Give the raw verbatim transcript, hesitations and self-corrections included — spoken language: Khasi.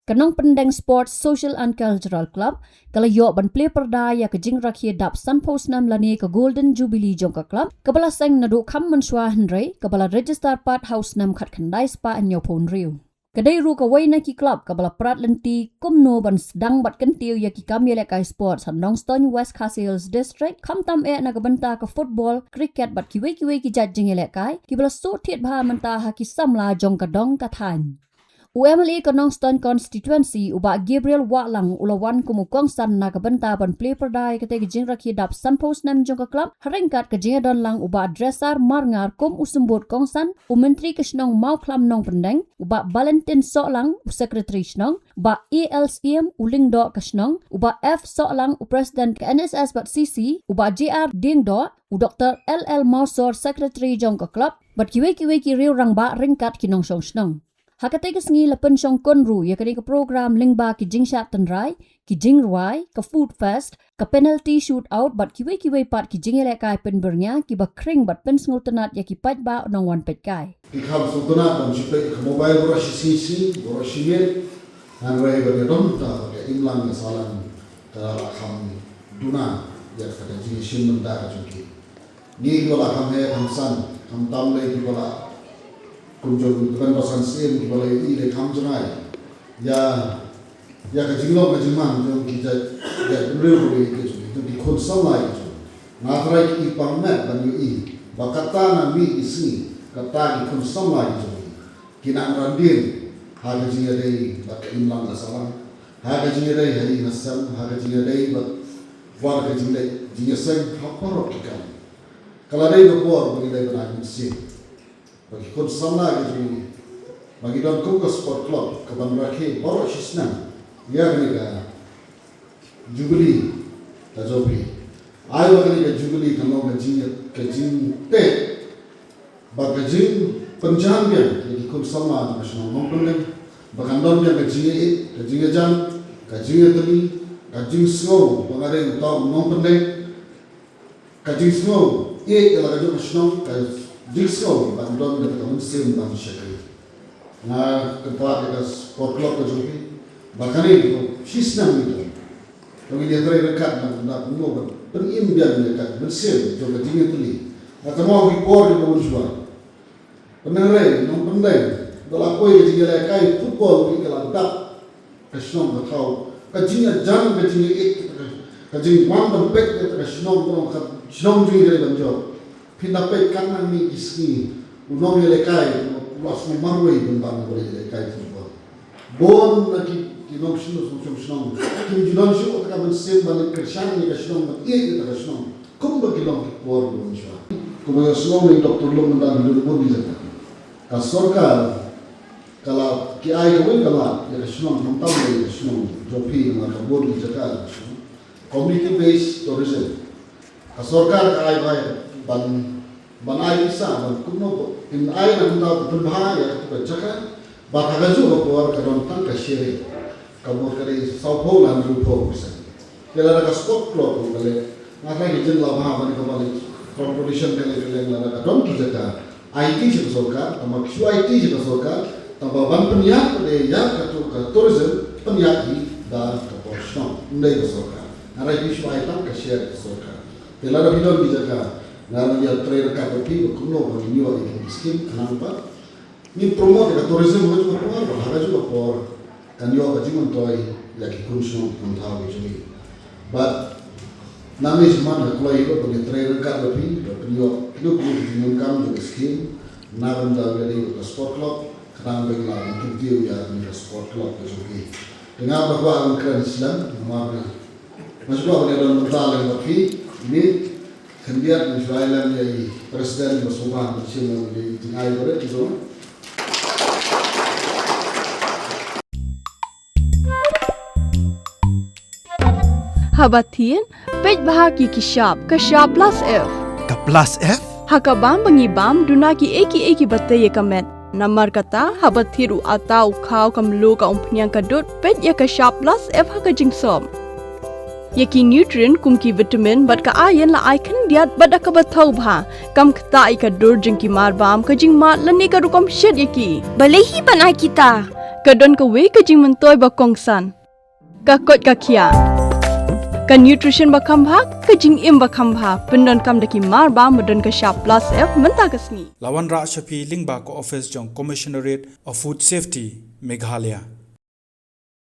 Ka Nongpyndeng Sports Social and Cultural Club ka la ïoh ban plie pyrda ïa ka jingrakhe dap sanphew snem lane ka Golden Jubilee jong ka club, kaba la seng naduh kham mynshuwa hynrei kaba la register pat ha u snem khatkhyndai spah hynñiewphew hynriew. Ka dei ruh kawei na ki club kaba la prat lynti kumno ban sdang bad kyntiew ïa ki kam ïalehkai sports ha Nongstoiñ, West Khasi Hills District, khamtam eh na ka bynta ka football, cricket bad kiwei kiwei ki jait jingïalehkai kiba la shu thied bha mynta ha ki samla jong ka dong ka thaiñ. U M L A ka Nongstoiñ Constituency, u Bah Gabriel Wahlang, u la wan kum u kongsan na ka bynta ban plie pyrda ïa katei ka jingrakhe dap sanphew snem jong ka club, ha ryngkat ka jingïadon lang u Bah Dresser Marngar kum u symbud kongsan, u Myntri ka shnong Mawkhlam Nongpyndeng, u Bah Valentin Sohlang, u Secretary shnong, u Bah A L Syiem, u Lyngdoh ka shnong, u Bah F Sohlang, u President ka N S S bad C C, u Bah J R Diengdoh, u Doktor L L Mawsor, Secretary jong ka club, bad kiwei kiwei ki riew rangbah ryngkat ki nongshong shnong. Ha katei ka sngi la pynshong kynmaw ruh ïa kane ka program lyngba ki jingshad tynrai, ki jingrwai, ka food fest, ka penalty shoot out bad kiwei kiwei pat ki jingïalehkai pynbyrngia kiba khring bad pynsngewtynnat ïa ki paidbah nongwan peitkai. Ki kham sngewtynnat ban shu peit ka mobile baroh shi sngi, baroh shi miet, hynrei ba ka dong ta ka imlang ka sahlang ka la kham duna ïa ka jingïashim bynta ka jong ki. Ngi kiba la kham heh kham san, khamtam lei kiba la kum jong ki ban ba san sien kiba la ïohi lei kham jngai ïa, ïa ka jinglong ka jingman jong ki jait, jait bynriew ruh ka jong ki, jong ki khun samla ka jong. Nga tharai ki i pang met ban ïohi ba kata na mih ki sngi kata ki khun samla ka jong ki nang ran dien ha ka jingïadei bad ka imlang ka sahlang, ha ka jingïadei ha ïing ha sem, ha ka jingïadei bad war ka jingleh jingïaseng ha baroh ki kam. Ka la dei ka por ba ngi dei ban ai mynsiem ba ki khun samla ka jong ngi ba ngi don kum ka sport club ka ban rakhe baroh shi snem ïa kane ka Jubilee ka jong phi. Ai ba kane ka Jubilee kan long ka jing, ka jingteh bad ka jingpynjan biang ïa ki khun samla na ka shnong Nongpyndeng ba kan don biang ka jingïeit, ka jingïajan, ka jingïatylli, ka jingsngew ba nga dei uta u Nongpyndeng. Ka jingsngew ïeit ïa la ka jong ka shnong, ka jingsngew ban don da ka mynsiem ban shakri. Nga kyrpad ïa ka sport club ka jong phi ba kane ka shi snem ngi don. Ka ngi ïatrei ryngkat na ka bynta kumno ban pynim biang ïa ka mynsiem jong ka jingïatylli. Nga kynmaw ki por kiba mynshuwa. Pynrei Nongpyndeng ba la poi ka jingïalehkai football ki ka la dap ka shnong ka thaw ka jingïajan, ka jingïeit, ka jingwan ban peit ka shnong, ka shnong jong ngi ka dei ban jop. Phin da peit kan nang mih ki sngi u nongïalehkai u la shu marwei bynta na ka ïalehkai football. Bun na ki, ki nongshong shnong, shnong shnong kim ju don shuh kata ka mynsiem ban leit kyrshan ïa ka shnong, ban ïeit ïa ka shnong kumba ki long ki por ki mynshuwa. Kumba ïohsngew na i Doktor Lum mynta, ki don bun ki jaka. Ka sorkar ka la, ki ai kawei ka lad ïa ka shnong, khamtam ïa ka shnong jong phi, namar ka bun ki jaka ka shnong. Community based tourism. Ka sorkar ka ai bai ban, ban ai pisa ban kumno ba in ai na kumta ba pynbha ïa katu ka jaka. Bad ha kajuh ka por ka don tang ka share, ka mut ka dei sawphew la hynriewphew percent. Te lada ka sport club ruh ka leh, nga tharai ka jin la bha ban ka ban competition ka leh, ka leh lada ka don ki jaka. Aiti sha ka sorkar, tangba ki shu aiti sha ka sorkar, tangba ban pynïaid pat de ïa katu ka tourism, pynïaid hi da ka por shnong, ym dei ka sorkar. Nga rai ki shu ai tang ka share ka sorkar. Te lada phi don ki jaka, nga rai ïatrei ryngkat bad phi ba kumno ba ngin ïoh ïa ki skim khnang ba ngin promote ïa ka tourism ha kajuh ka por, ha kajuh ka por. Kan ïoh ka jingmyntoi ïa ki khun shnong ki khun thaw ki jong ngi. Bad nangne shakhmat nga kloi ba ngin trei ryngkat bad phi, ba phin ïoh kino kino ki jingdonkam jong ka skim, na ka bynta ïa ka sport club, khnang ba ngin lah ban kyntiew ïa ka sport club ka jong ngi. Te nga ba kwah ban kren slem, namar nga, nga shu kwah ban ïadon bynta lem bad phi, ine. Khyndiat ngan shu ai lem ïa i President ba sngewbha ban shim ïa i jingai barit jong. Haba thied, peit bha ki ki shap, ka shap plus F. Ka plus F? Ha ka bam ba ngi bam, duna ki ei ki ei kiba tei ïa ka met. Namar kata, haba thied u atta, u khaw, ka mluh, ka umphniang, ka dud, peit ïa ka shap plus F ha ka jingsop. Ïa ki nutrient kum ki vitamin bad ka iron la ai khyndiat bad da kaba thaw bha. Kam ktah ïa ka dur jong ki mar bam, ka jingmad lane ka rukom shet ïa ki. Balei hi ban ai kita? Ka don kawei ka jingmyntoi ba kongsan. Ka koit ka khiah. Ka nutrition ba kham bha, ka jingim ba kham bha. Pyndonkam da ki mar ba, ba don ka shap plus F mynta ka sngi. La wanrah sha phi lyngba ka office jong Commissionerate of Food Safety, Meghalaya.